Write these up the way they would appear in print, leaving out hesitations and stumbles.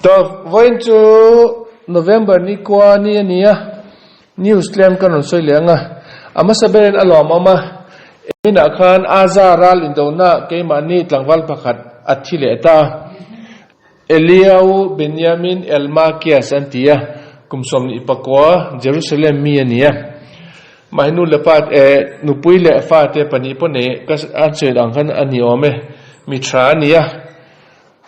Tawp, vawiin chu November ni kua ni a ni a, news tlem ka rawn sawi leh ang a, a hmasa berin a lawmawm a, Eminah khan Aza ral indona keimahni tlangval pakhat a thi leh ta. Eliau Benyamin Elmakias an ti a, kum 29 Jerusalem mi a ni a. Mahni nu leh pa eh nupui leh fate pahnih pawh nei ka an sawi ang khan a ni awm e, mi tha a ni a.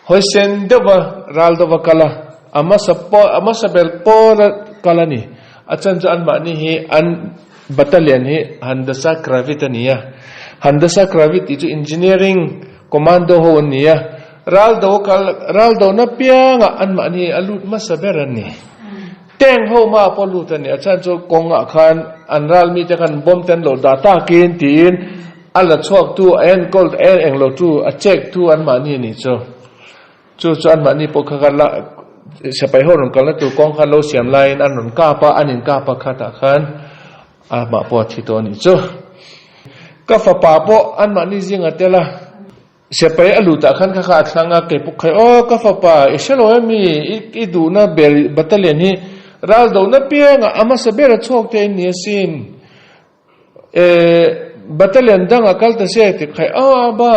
Hawisen deuhva ral deuhva kal a, a hmasa pawh a hmasa ber pawla kal a ni. A chan chu anmahni hi an battalion hi Handasa Kravit a ni a. Handasa Kravit tih chu engineering commando ho an ni a. Ral do kal ral dona piangah anmahni a lut hmasa ber an ni. Tank ho hmaah pawh lut a ni. A chhan chu kawngah khan an ral mite khan bomb te an lo dah takin tiin a la chhuak tu a enkawl a en englo tu a check tu anmahni a nih chu. Chu chu anmahni pawh kha kha la sipai ho rawn kalna tur kawng kha lo siam laiin an rawn kap a, an inkap a khatah khan amah pawh a thi tawh a nih chu. Ka fapa pawh anmahni zingah tel a. Sipai a lutah khan kha kha a thlang a, kei pawh khai aw ka fapa i hre lo em mi i duhna ber battalion hi ral dohna piangah a hmasa ber a chhuak te in ni asin e battalion dangah kal ta se ti khai aw ba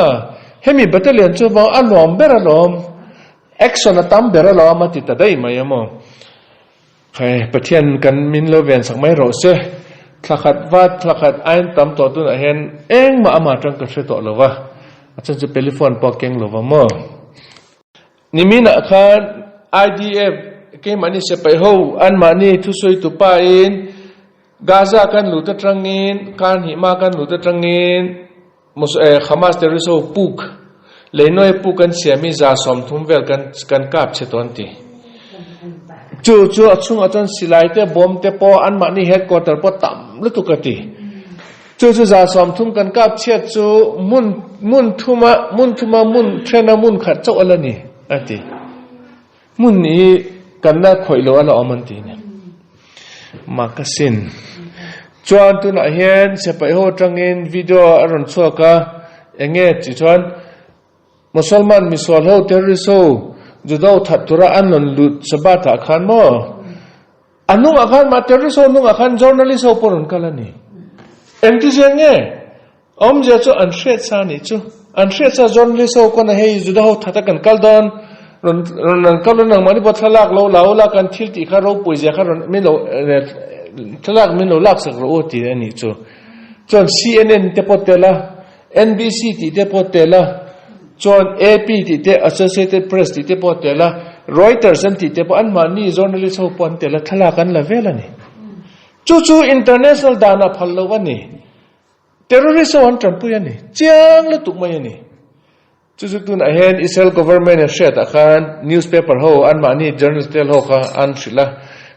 hemi battalion chu vang a nuam ber alawm action a tam ber alawm a ti ta daih mai a maw. Hei, Pathian kan min lo ven sak mai rawh se. Thla khat vat, thla khat ain tam tawh tunah hian engmah amah atang ka hre tawh lo va, a chhan chu peliphone pawh a keng lo va maw. Niminah khan IDF keimahni sipai ho anmahni thusawi tupa in Gaza kan lut atangin, kar hnih hma kan lut atangin Hamas terrorist ho puk, leinawi puk an siam hi 30 vel kan kan kap che tawh an ti. Chu chu a chhungah chuan silai te bomb te pawh anmahni headquarter pawh tam lutuk a ti. Chu chu 30 kan kap chhiat chu hmun hmun thuma hmun thuma hmun thena hmun khat chauh a la ni a ti. Hmun hi kan la khawih lo a la awm an ti nia. Makasin. Chuan tunah hian sipai ho atangin video a rawn chhuak a, eng nge tih chuan Mosolman misual ho terrorist ho Judo that tura an rawn lut Shabbat ah khan maw a hnungah khan mah terrorist ho hnungah khan journalist ho pawh rawn kal a ni. Engtizia nge? Awmzia chu an hriat sa nih chu. An hriat sa journalist ho kawna hei Juda ho that a kan kal dawn, rawn rawn an kal dawn nangmahni pawh thlalak lo la ula kan thil tih kha ropui zia kha rawn min lo thlalak min lo laksak rawh u tih a nih chu. Chuan CNN te pawh tel a, NBC tih te pawh tel a, chuan AP tih te Associated Press tih te pawh tel a, Reuters an tih te pawh anmahni journalist ho pawh an tel a, thlalak an la vel a ni. Chu chu international danah phal loh a ni. Terrorist ho an tanpui a ni, chiang lutuk mai a ni. Chu chu tunah hian Israel government in hriatah khan newspaper ho anmahni journalist tel ho kha an hrilh a,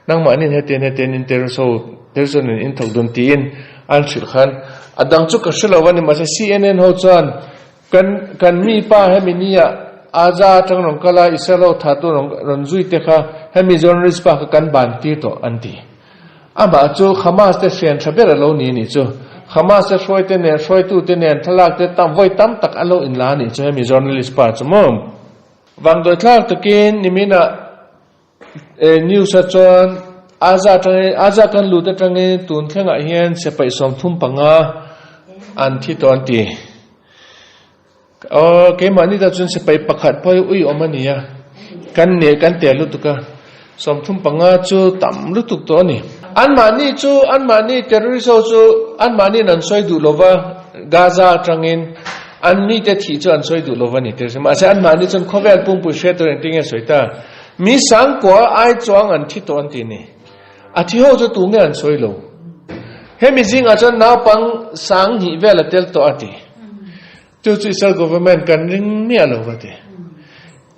nangmahni hetian hetian in terrorist ho terrorist ho nen in thawk dun tiin an hrilh khan a dang chu ka hre lo a ni mahse CNN ho chuan kan kan mi pa hemi nia Aza atang rawn kal a Israel ho thah tu rawn zui te kha hemi journalist pa kha kan ban tir tawh an ti. Amah chu Hamas te hrian tha ber a lo ni anih chu. Hamas te hruaite nen, hruaitute nen thlalak te tam vawi tam tak a lo inla anih chu hemi journalist pa chu maw. Vangdawithlak takin niminah news a chuan Aza atangin, Aza kan lut atangin tun thlengah hian sipaih 35 an thi tawh an ti. Aw, keimahni ta chuan sipai pakhat pawh hi ui awm a ni a, kan neh kan tel lutuk a, 35 chu tam lutuk tawh a ni. Anmahni chu, anmahni terrorist ho chu anmahniin an sawi duh lova, Gaza atangin an mite thih chu an sawi duh lova ni terrorist, mahse anmahni chuan khawvel pumpui hriat tur engtin nge sawi ta? Mi sangkua ai chuang an thi tawh an ti ni. A thi ho chu tunge an sawi lo. Hemi zingah chuan naupang 2000 vel a tel tawh a ti. Chu chu Israel government kan ring miah lo va ti.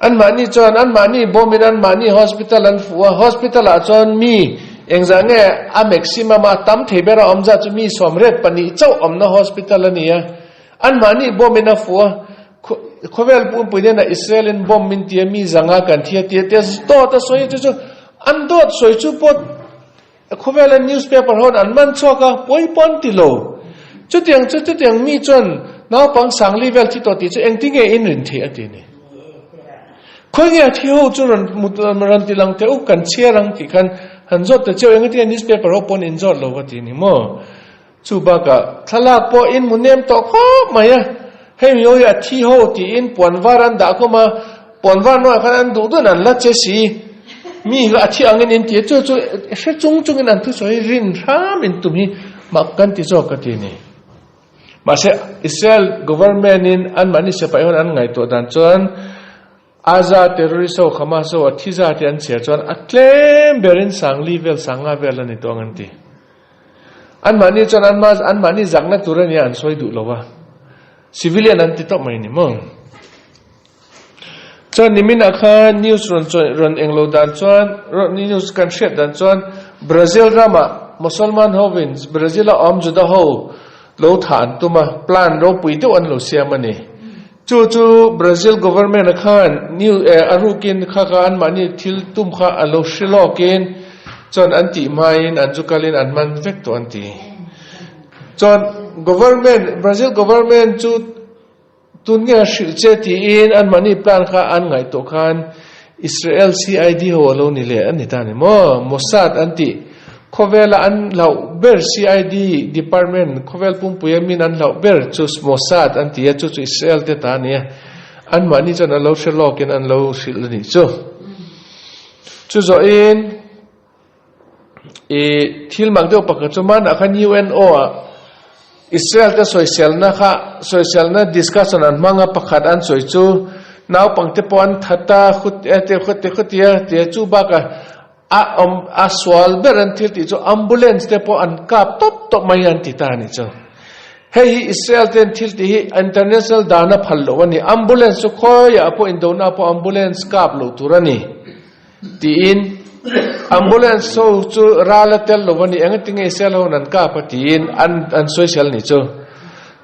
Anmahni chuan anmahni bomb in anmahni hospital an fuh a, hospital ah chuan mi engzah nge a maximum a tam thei ber a awm zat chu mi 82 chauh awmna hospital a ni a. Anmahni bomb in a fuh a, khawvel pumpui hnenah Israel in bomb min ti a mi zanga kan thi a ti a tia dawt a sawi a chu chu an dawt sawi chu pawh Khawvela newspaper ho an man chhuak a, pawi pawh an ti lo. Chutiang chu chutiang mi chuan naupang 4000 vel thi tawh tih chu engtin nge in rin theih a ti a ni. Khawi nge a thi ho chu rawn rawn ti lang teh u, kan chhiar ang tih khan han zawt ta chiau, engati nge newspaper ho pawn in zawt lo va ti ni maw? Chu bakah thlalak pawh in hmu nem tawh khawp mai a, hei mi ho hi a thi ho tiin puan var an dah khawm a, puan var hnuaiah khan an duh duhin an la che si, mi hi a thi angin in ti a, chu chu hre chung chungin an thusawi rin hram in tum hi mak kan ti zawk ka ti a ni. Mahse Israel government in anmahni sipai hun an ngaihtuah dan chuan Aza terrorist ho Hamas ho a thi zat hi an chhiar chuan a tlem berin sangli vel sanga vel a ni tawh ang an ti. Anmahni chuan anma anmahni zakna tur a nia an sawi duh lo a. Civilian an ti tawp mai ni maw. Chuan niminah khan news rawn chawi rawn englo dan chuan news kan hriat dan chuan Brazil ramah Mosolman hovin Brazil a awm Juda ho lo thah an tum a, plan ropui deuh an lo siam a ni. Chu chu Brazil government a khan new eh a rukin kha kha anmahni thil tum kha a lo hre lawkin chuan an tih hmain an chu kalin an man vek tawh an ti. Chuan government Brazil government chu Tun nge a hrilh che tiin anmahni plan kha an ngaihtuah khan Israel CID ho a lo ni leh a ni ta ni maw? Mossad an tih khawvela an hlauh ber CID department khawvel pumpuia min an hlauh ber chu Mossad an ti a, chu chu Israel te ta a ni a, anmahni chuan an lo hre lawkin an lo hrilh a nih chu. Chu zawhin. I thil mak deuh pakhat chu hmanah khan UNO ah Israel te sawiselna kha sawiselna discussion an hmang a pakhat an sawi chu naupangte pawh an that a khut e te khut te khutia tia chu bakah a awm a sual ber an thil tih chu ambulance te pawh an kap tawp tawp mai an ti ta a nih chu. Hei hi Israel ten thil tih hi international dana phal loh a ni. Ambulance chu khawiah pawh indona pawh ambulance kap loh tur a ni. Tiin ambulance ho chu ral a tel lo a ni, engati nge Israel ho an kap a tiin an an sawisel ni chu.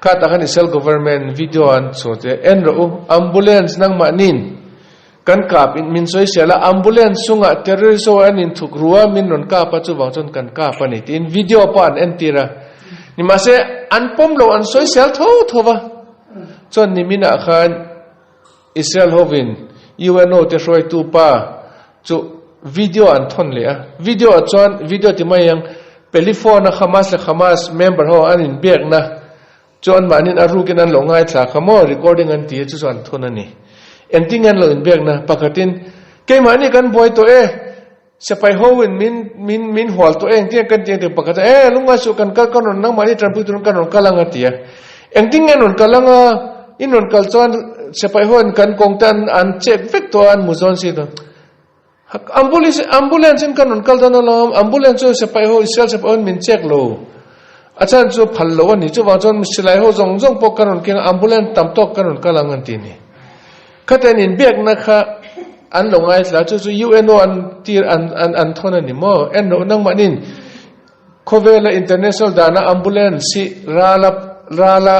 Kha tak an Israel government video an chhuah te en rawh u, ambulance nangmahnin kan kap in min sawisel a, ambulance chungah terrorist ho an inthuk ru a min rawn kap a chuvang chuan kan kap a ni tiin video pawh an entir a. Nimahse an pawm lo an sawisel tho tho va. Chuan niminah khan Israel hovin UNO te hruaitu pa chu video an thawn leh a, video ah chuan video ti mai ang peliphone a Hamas leh Hamas member ho an inbiakna chu anmahniin a rukin an lo ngaithla kha maw recording an ti a chu chu an thawn a ni. Engtin nge an lo inbiakna? Pakhatin keimahni kan buai tawh e, sipai ho in min min min hual tawh e engtin nge kan ti ang tih pakhat a e lungngai suh kan kal kan rawn nangmahni tanpui turin kan rawn kal ang a ti a engtin nge an rawn kal ang a in rawn kal chuan sipai ho in kan kawng te an an check vek tawh a an mu zawn si tawh ambulance ambulance in kan rawn kal dawn alawm ambulance chu sipai ho Israel sipai ho in min check lo a chhan chu phal lo a ni chuvang chuan silai ho zawng zawng pawh kan rawn keng a ambulance tam tawk kan rawn kal ang an ti a ni. Khatiang inbiakna kha an lo ngaithla chu chu UNO an tir an an an thawn a ni maw? En loh nangmahnin khawvela international dana ambulance hi rala rala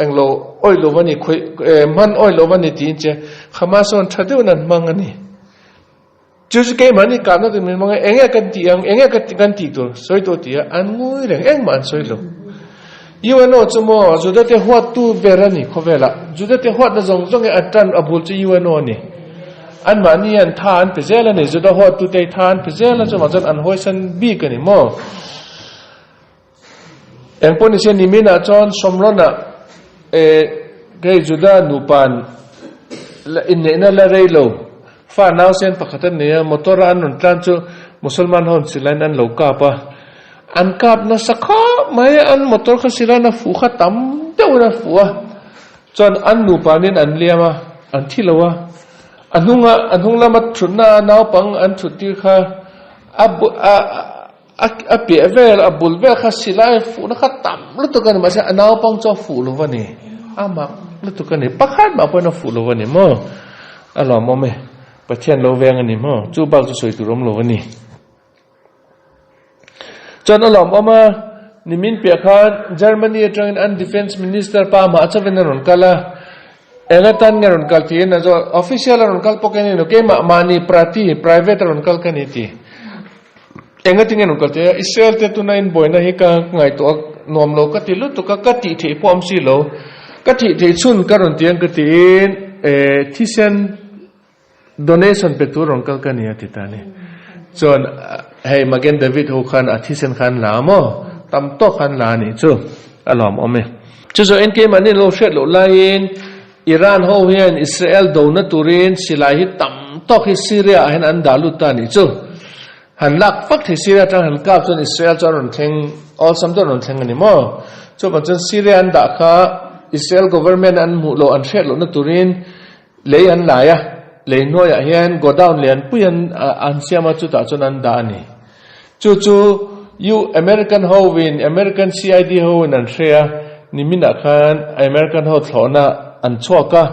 englo awih lo va ni khawi eh hman awih lo va ni tiin che Hamas chuan tha deuhin an hmang a ni. Chu chu keimahni kahna tur min hmang a, enge kan tih ang, enge ka kan tih tur sawi tawh tih a, an ngawi reng, engmah an sawi lo. UNO chu maw Judate huattu ber a ni khawvelah, Judate huatna zawng zawng hi a tan a bul chu UNO a ni. Anmahni hian tha an pe zel a ni, Juda huattute hi tha an pe zel a, chuvang chuan an hawisan bik a ni maw. Engpawh nise niminah chuan Shomron-ah eh kei Juda nupa'n inneihna la rei lo, fa nausen pakhat an nei a, motor-a an rawn tlan chu Musalman ho silaiin an lo kap a, an kap nasa khawp mai a, an motor kha silaiin a fuh kha tam deuhin a fuh a, chuan an nupanin an liam a, an thi lo a, a hnunga a hnung lama thutna a naupang an thut tir kha a a A a piah vel a bul vel kha silai fuhna kha tam lutuk a ni mahse a naupang chu a fuh lo va ni a mak lutuk a ni pakhat mah pawhin a fuh lo va ni maw a lawmawm e Pathian lo veng a ni maw chu bak chu sawi tur awm lo a ni chuan a lawmawm a nimin piah khan Germany atangin an defence minister pa mah chauhin a rawn kal a eng atan nge rawn kal tiin a zawt official a rawn kal pawh ka ni lo keimah mahni prati private a rawn kal ka ni tih. Engati nge rawn kal teh a? Israel te tuna in buaina hi ka ngaihtuah a nuam lo ka ti lutuk a, ka tih theih pawh awm si lo. Ka tih theih chhun ka rawn ti ang ka tiin eh thisen Donation pe tur rawn kal ka ni a ti ta ni. Chuan hei Magen David ho khan a thisen khan la maw? Tam tawk khan la a nih chu a lawmawm e. Chu zawh en keimahni an lo hriat loh laiin Iran ho hian Israel dona turin silai hi tam tawk hi Syria ah hian an dah lut ta a nih chu. Han lak fak thei Syria atang han kap chuan Israel chu an rawn thleng awlsam deuh an rawn thleng a ni maw? Chuvang chuan Syria an dah kha Israel government an hmuh loh an hriat lohna turin Lei an lai a, lei hnuaiah hian godown lianpui an an siam a, chutah chuan an dah a ni. Chu chu U American hoin, American CID hoin an hre a, niminah khan American ho thlawhna an chhuak a,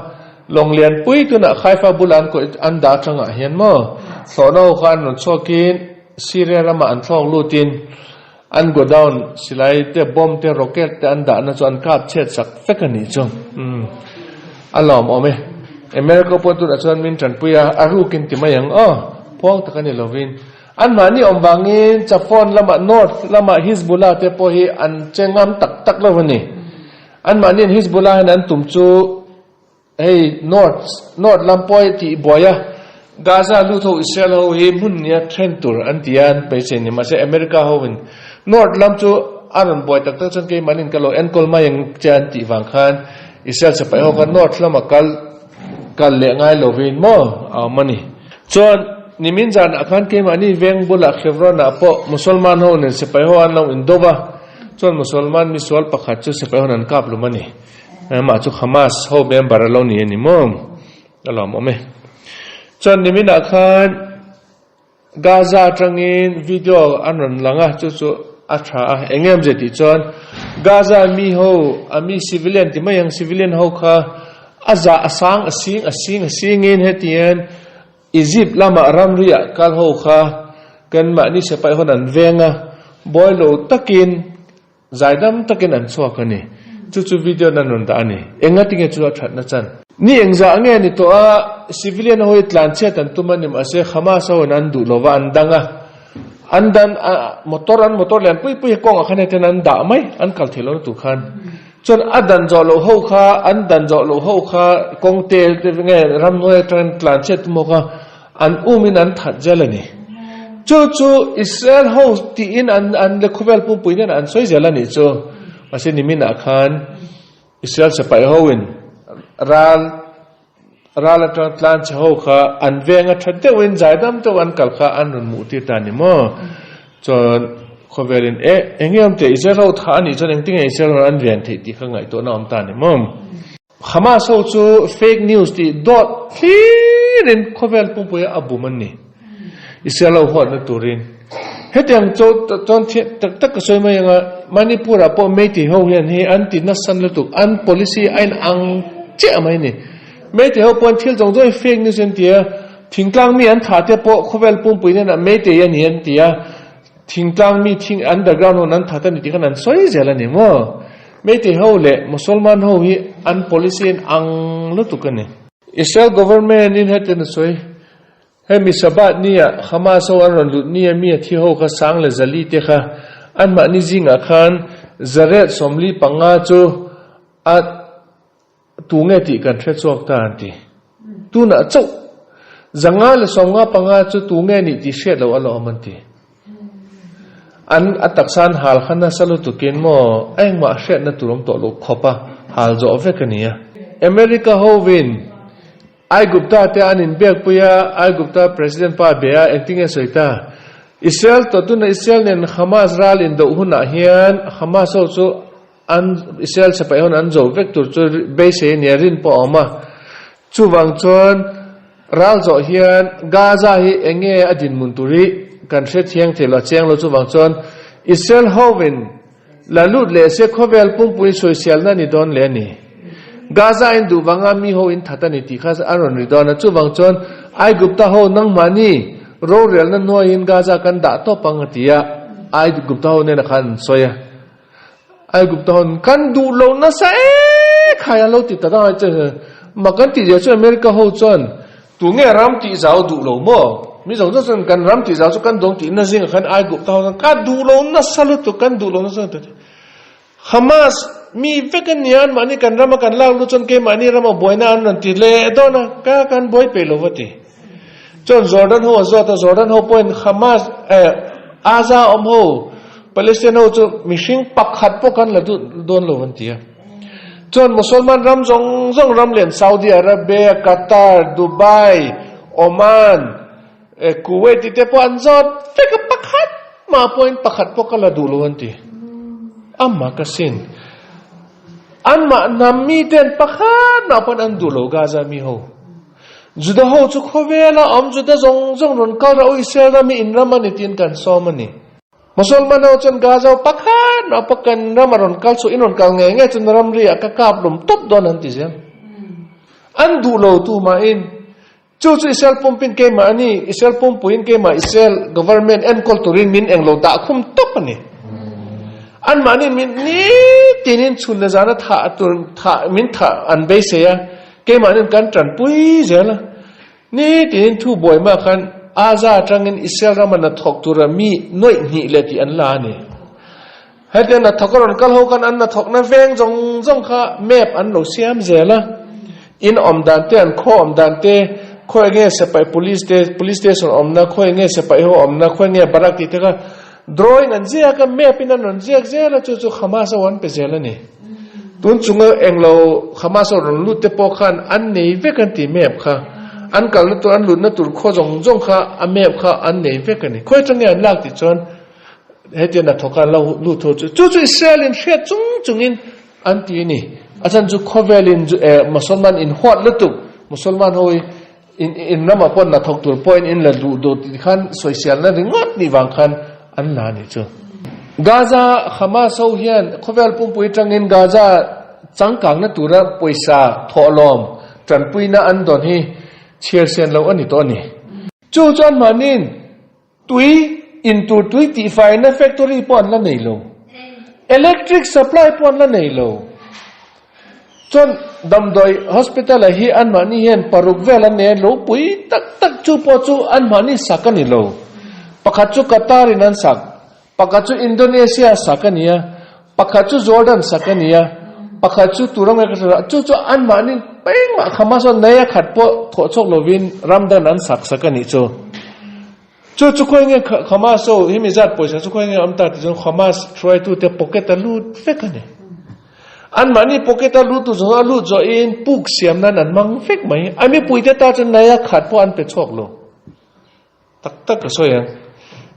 lawng lianpui tunah Haifa bula an kawih an dah atangah hian maw thlawhna ho kha an rawn chhuakin Syria ramah an thlawk lutin an godown silai te bomb te rocket te an dahna chu an kap chhiat sak vek a nih chu umm a lawmawm e America pawh tunah chuan min tanpui a a rukin ti mai ang aw phuang tak a ni lovin an mahni awm vangin Chafon lamah North lamah Hizbullah te pawh hi an che ngam tak tak lo a ni an mahniin Hizbullah hian an tum chu Hei North North lam pawh hi tih buai a, Gaza lut ho Israel ho hi hmun nia then tur an ti a, an beisei ni. Mahse America ho in North lam chu a rawn buai tak tak chuan keimahni in ka lo enkawl mai ang che an tih vang khan Israel sipai ho kha North lama kal kal leh ngai lovin maw a awm a ni. Chuan nimin zanah khan keimahni veng bulah Hebron ah pawh Musalman ho nen sipai ho an lo indo va, chuan Musalman misual pakhat chu sipai ho an kap lum a ni. Amah chu Hamas ho member a lo ni a ni maw? A lawmawm e. Chuan niminah khan Gaza atangin video an rawn lang a, chu chu a tha a. Eng em zia tih chuan Gaza mi ho, a mi civilian ti mai ang, civilian ho kha a zah a sang a sing a sing a singin hetiang Egypt lama ramriah kal ho kha kan mahni sipai hawn an veng a, buai lo takin Zaidam takin an chhuak a ni. Chu chu video nan rawn dah a ni. Engati nge chu a thatna chan? Ni engzah nge ni tawh a, civilian ho hi tlanchhiat an tum a ni mahse Hamas ho in an duh lova an dang a, an dan a motor an motor lian pui pui kawngah khan hetian an dah mai, an kal thei lo na tur khan. Chuan a dan zawh loh ho kha an dan zawh loh ho kha kawng te nge ramhnuai atangin tlanchhiat tum ho kha An umin an that zel a ni. Chu chu Israel ho tiin an an le khawvel pumpui nen an sawi zel a nih chu. Mahse niminah khan Israel sipai hoin ral ral atang tlan chhe ho kha an venga tha deuhin zaidam deuh an kal kha an rawn muh tir ta a ni maw. Chuan khawvelin e eng nge awm teh Israel ho tha a nih chuan engtin nge Israel ho an ven theih tih kha ngaihtuahna a awm ta a ni maw. Hamas ho chu fake news tih dawt hlirin khawvel pumpuia a bum an ni. Israel ho huatna turin. Hetiang chu chuan thiah tak tak ka sawi mai anga Manipur ah pawh Meitei ho hian hei an ti nasa lutuk an policy a in ang chiah mai ni. Meitei ho pawh an thil zawng zawng hi fake news an ti a, thingtlang mi an thah te pawh khawvel pumpui hnenah Meitei a ni an ti a, Thingtlang mi thing underground ho an that a ni tih khan an sawi zel a ni maw? Meitei ho leh Mosolman ho hi an policy in ang lutuk a ni. Israel government in hetiang a sawi, Hemi Shabbat ni ah Hamas ho an rawn lut ni a mi a thi ho kha sang leh zali te kha anmahni zingah khan Zaret 45 chu a Tunge tih kan hre chhuak ta an ti. Tunah chauh 195 chu tunge nih tih hriat loh a la awm an ti. An a taksa an hal kha nasa lutukin maw a engmah hriatna tur awm tawh loh khawp a hal zawh vek a ni a. America hovin Aigupta te an inbiakpui a, Aigupta President pa be a, engtinge sawi ta? Israel tawh tunah Israel nen Hamas ral indoh hunah hian Hamas ho chu An Israel sipai hawn an zo vek tur chu beisei a nia rin pawh a awm a. Chuvang chuan ral zawh hian Gaza hi eng nge a dinhmun tur hi kan hre thiang thei lo a chiang lo. Chuvang chuan Israel hovin la lut leh se khawvel pumpui sawiselna a ni dawn leh a ni. Gaza in duh vanga mi ho in that a ni tih kha a rawn ri dawn a. Chuvang chuan Aigupta ho nangmahni rorelna hnuaiin Gaza kan dah tawp ang a ti a, Aigupta ho nena khan an sawi a. Aigupta hawn kan duh lo nasa e khai a lo ti ta dang che ma kan tih zia chu America ho chuan tu nge ram tih zau duh lo maw mi zawng zawng chuan kan ram tih zau chu kan dawng tih na zingah khan Aigupta ho chuan ka duh lo nasa lutuk kan duh lo nasa lutuk Hamas mi vek a nia anmahni kan rama kan lak lut chuan keimahni rama buaina an rawn ti leh dawn a ka kan buai peih lo va ti. Chuan Jordan ho a zawt a, Jordan ho pawhin Hamas eh Gaza awm ho Palestine ho chu mihring pakhat pawh khan la duh dawn lo an ti a. Chuan Musalman ram zawng zawng ram lian Saudi Arabia, Qatar, Dubai, Oman, eh Kuwait tih te pawh an zawt vek a pakhat mah pawhin pakhat pawh ka la duh lo an ti. Amah ka sin. Anmah hnam miten pakhat mah pawn an duh lo Gaza mi ho. Juda ho chu khawvela awm Juda zawng zawng rawn kal rawh u Israel ram hi in ram a ni tiin kan sawm a ni. Musalman ho chuan Gaza ho pakhat mah pawh kan ram a rawn kal chu in rawn kal ngei ngei chuan ramri ah ka kap lum tawp dawn an ti zel. An duh lo tu mahin chu chu Israel pumpin keimah a ni, Israel pumpuiin keimah Israel government enkawl turin min englo dah khum tawp a ni. Anmahni min nitinin chhun leh zana thah tur thah min thah an beisei a, Keimahnin kan tanpui zel a, nitin thu buaima khan Aza atangin Israel rama hnathawk tura mi nawih hnih leh tih an la a ni. Hetiang hnathawk a rawn kal ho khan an hnathawkna veng zawng zawng kha map an lo siam zel a, in awm dan te, an khaw awm dan te, khawi nge sipai police te, police station awmna, khawi nge sipai ho awmna, khawi nge barrack tih te kha drawing an ziak a, map in an rawn ziak zel a, chu chu Hamas ho an pe zel a ni. Tun chunga englo Hamas ho rawn lut te pawh khan an nei vek an ti map kha. An kalna tur an lutna tur khaw zawng zawng kha a map kha an nei vek a ni. Khawi atang nge an lak tih chuan hetiang hnathawk kha an lo lut ho chu chu chu Israel in hriat chung chungin an ti a ni. A chhan chu khawvel in Musalman in huat lutuk Musalman ho hi in in ramah pawh hnathawk tur pawhin in la duh duh tih khan sawiselna ringawt nih vang khan an la a nih chu. Gaza Hamas ho hian khawvel pumpui atangin Gaza changkangna tura pawisa thawhlawm tanpuina an dawn hi chhiar sen loh a ni tawh a ni. Chu chuan mahniin tui in tur tui tihfaina factory pawh an la nei lo. Electric supply pawh an la nei lo. Chuan damdawi hospital ah hi anmahni hian paruk vel an nei a, lo pui tak tak chu pawh chu anmahni sak a ni lo. Pakhat chu Qatar in an sak, pakhat chu Indonesia sak a ni a, pakhat chu Jordan sak a ni a, pakhat chu Turam nge ka hre lo, chu chu anmahni pengmah Hamas aw nei a khat pawh thawh chhuak lovin ram dan an sak sak a nih chu. Chu chu khawi nge Hamas ho hi mi zat pawisa chu khawi nge awm ta tih chuan Hamas hruaitute pocket a lut vek a ni. Anmahni pocket a lut tu zawng a lut zawhin puk siam nan an hmang vek mai. A mipuite ta chuan nai a khat pawh an pe chhuak lo. Tak tak ka sawi ang.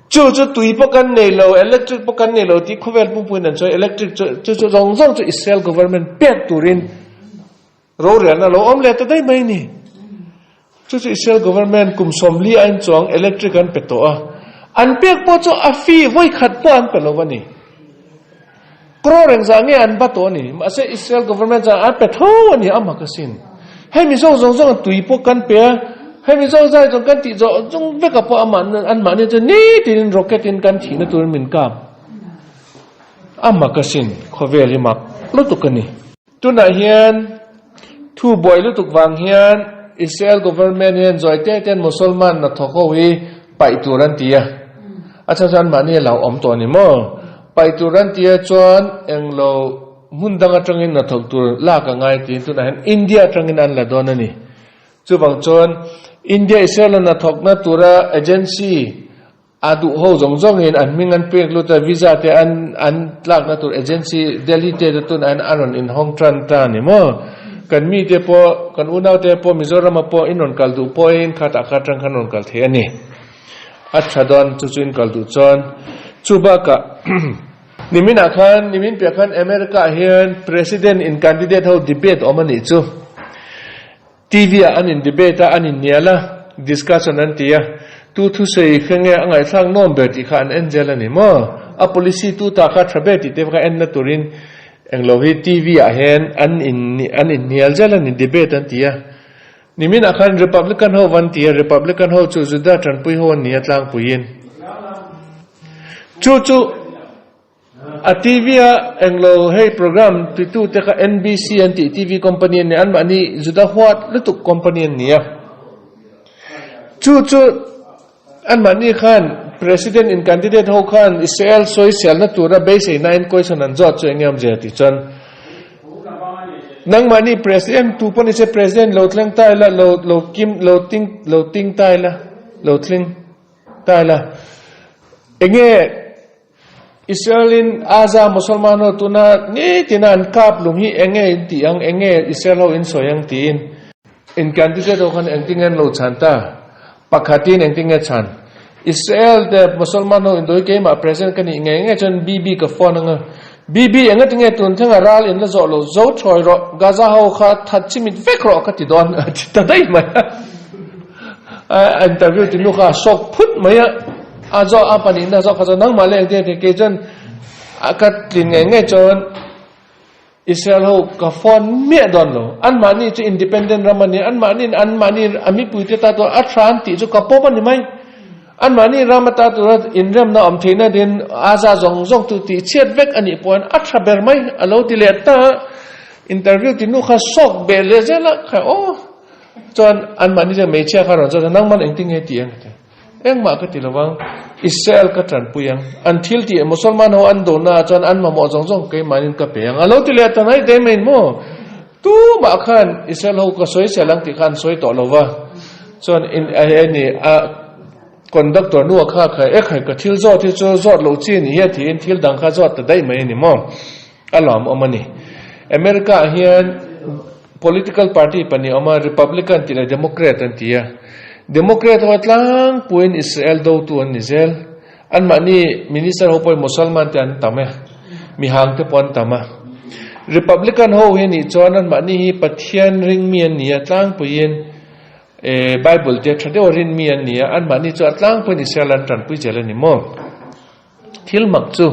Chu chu tui pawh kan nei lo, electric pawh kan nei lo tih khawvel pumpuiin an sawi. Electric chu chu chu zawng zawng chu Israel government pek turin Rorelna lo awm leh ta daih mai ni. Chu chu Israel government kum 40 a inchuang electric an pe tawh a, an pek pawh chu a fee vawi khat pawh an pe lo a ni. Crore engzah nge an ba tawh a ni. Mahse Israel government chuan an pe tho a ni a mak asin. Hei Mizo zawng zawng tui pawh kan pe a, hei Mizo zai zawng kan tih zawh zawng vekah pawh amah anmahni chuan nitin rocket in kan thihna turin min kap. A mak asin, khawvel hi mak lutuk a ni. Tunah hian thu buai lutuk vang hian Israel government hian zawi te ten Musalman hnathawk ho hi paih tur an ti a, a chhan chuan anmahni a lo awm tawh a ni maw? Paih tur an ti a chuan englo hmun dang atangin hnathawk tur lak a ngai tiin tunah hian India atangin an la dawn a ni. Chuvang chuan India Israel a hnathawkna tura agency A duh ho zawng zawngin an hming an pek lut a, visa te an an tlakna tur agency Delhi te te tun an a rawn inhawng tan ta a ni maw? Kan mi te pawh, kan unau te pawh Mizoram ah pawh in rawn kal duh pawhin khatah kha atang khan rawn kal thei a ni. A tha dawn chu chu in kal duh chuan. Chu bakah nimin ah khan, nimin piah khan America ah hian President in candidate ho debate awm a nih chu. TV ah an in debate a, an in nial a, discussion an ti a, tu thusawi kha nge a ngaihthlak nawm ber tih kha an en zel a ni maw? A policy tu ta kha tha ber tih te kha en na turin englo hi TV ah hian an in an in nial zel a ni, debate an ti a. Nimin ah khan Republican ho an ti a, Republican ho chu Juda tanpui ho an ni a tlangpuiin. Chu chu. A TV a englo hei program titu te kha NBC an tih TV company an ni anmahni Juda huat lutuk company an ni a. Chu chu anmahni khan president in candidate ho khan Israel sawiselna tura beiseina in question an zawt chu eng nge awmzia tih chuan nangmahni president tu pawh nise president lo thleng ta ila lo lo kim lo ting lo ting ta ila. lo tling ta ila. Enge Israel in Aza Musalman ho tuna nitina an kap lung hi enge in tih ang, enge Israel ho in sawi ang tiin. In candidate ho khan engtinge an lo chhan ta? Pakhatin engtinge chhan? Israel te Musalman ho indawi keimah president ka nih ngei ngei chuan Bibi ka phone anga, Bibi engatinge tun thlenga ral in la zawh lo, zo thawi rawh, Gaza ho kha that chimit vek rawh ka ti dawn a ti ta daih mai a. A interview ti nu kha a sawk phut mai a, a zawh a pahnihna zawh kha chuan nangmah leh engtinge ti kei chuan a ka tlin ngei ngei chuan Israel ho ka phone miah dawn lo, anmahni chu independent ram a ni, anmahni anmahni a mipuite ta tur a tha an tih chu ka pawm a ni mai. Anmahni ram ata tura inremna awm theihna din Aza zawng zawng chu tih chhiat vek a nih pawhin a tha ber mai a lo ti leh ta a, interview ti nu kha sawk beh leh zel a, kha aw chuan anmahni chuan hmeichhia kha rawn zawt a, nangman engtin nge tih ang ka ti. Engmah ka ti lovang, Israel ka tanpui ang, an thil tih Musalman ho an dohna ah chuan an mamawh zawng zawng keimahnin ka pe ang a lo ti leh ta mai daih mai maw? Tumah khan Israel ho ka sawi sel ang tih kha an sawi tawh lova, chuan in hei a conductor nu a kha kha e khai ka thil zawt hi chu zawt loh chi ni hian tiin thil dang kha zawt ta daih mai a ni maw? A lawmawm a ni. America ah hian political party pahnih a awm a, Republican tih leh Democrat an ti a. Democrat ho tlangpuiin Israel dotu an ni zel. Anmahni minister ho pawhin Musalman te an tam e, mihang te pawh an tam a. Republican ho hi nih chuan anmahni hi Pathian ring mi an ni a, tlangpuiin Bible te tha deuha rin mi an ni a, anmahni chu a tlangpuiin Israel an tanpui zel a ni maw? Thil mak chu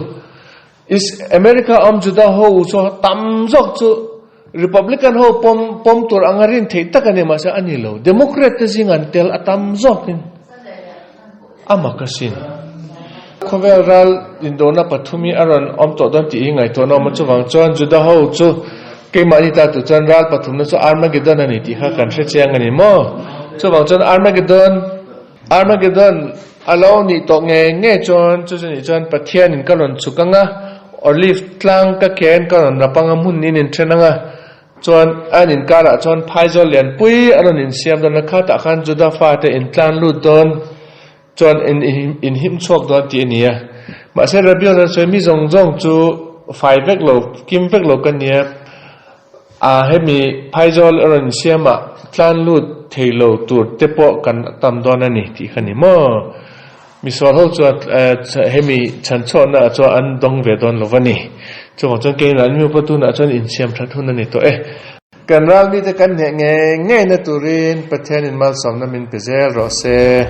is America awm Juda ho chu tam zawk chu Republican ho pawm pawm tur anga rin theih tak a ni mahse a ni lo. Democrat te zing an tel a tam zawkin a mak asin. Khawvel ral indona pathum hi a rawn awm tawh dawn tih hi ngaihtuahna awm a chuvang chuan Juda ho chu keimahni ta tur chuan ral pathumna chu Armageddon a ni tih kha kan hre chiang a ni maw? Chuvang chuan Armageddon Armageddon a lo nih tawh ngei ngei chuan chu chu nih chuan Pathianin ka rawn chhuk ang a, Olive tlang ka ken ka rawn rap ang a, hmun in inthen ang a, chuan an inkarah chuan phaizawl lianpui a rawn insiam dawn a, khatah khan Juda fate intlan lut dawn chuan in inhim chhuak dawn tih a ni a. Mahse Rabbi rawn sawi mi zawng zawng chu fai vek lo, kim vek lo ka nia. A hemi phaizawl a rawn siamah tlan lut thei lo tur te pawh kan tam dawn a ni tih kha ni maw? Misual ho chuan hemi chhanchhuahna ah chuan an dawng ve dawn lo va ni. Chuvang chuan keimah an mipa tunah chuan insiam that hun a ni tawh e. Kan ralmite kan hneh ngei ngei na turin Pathianin malsawmna min pe zel rawh se.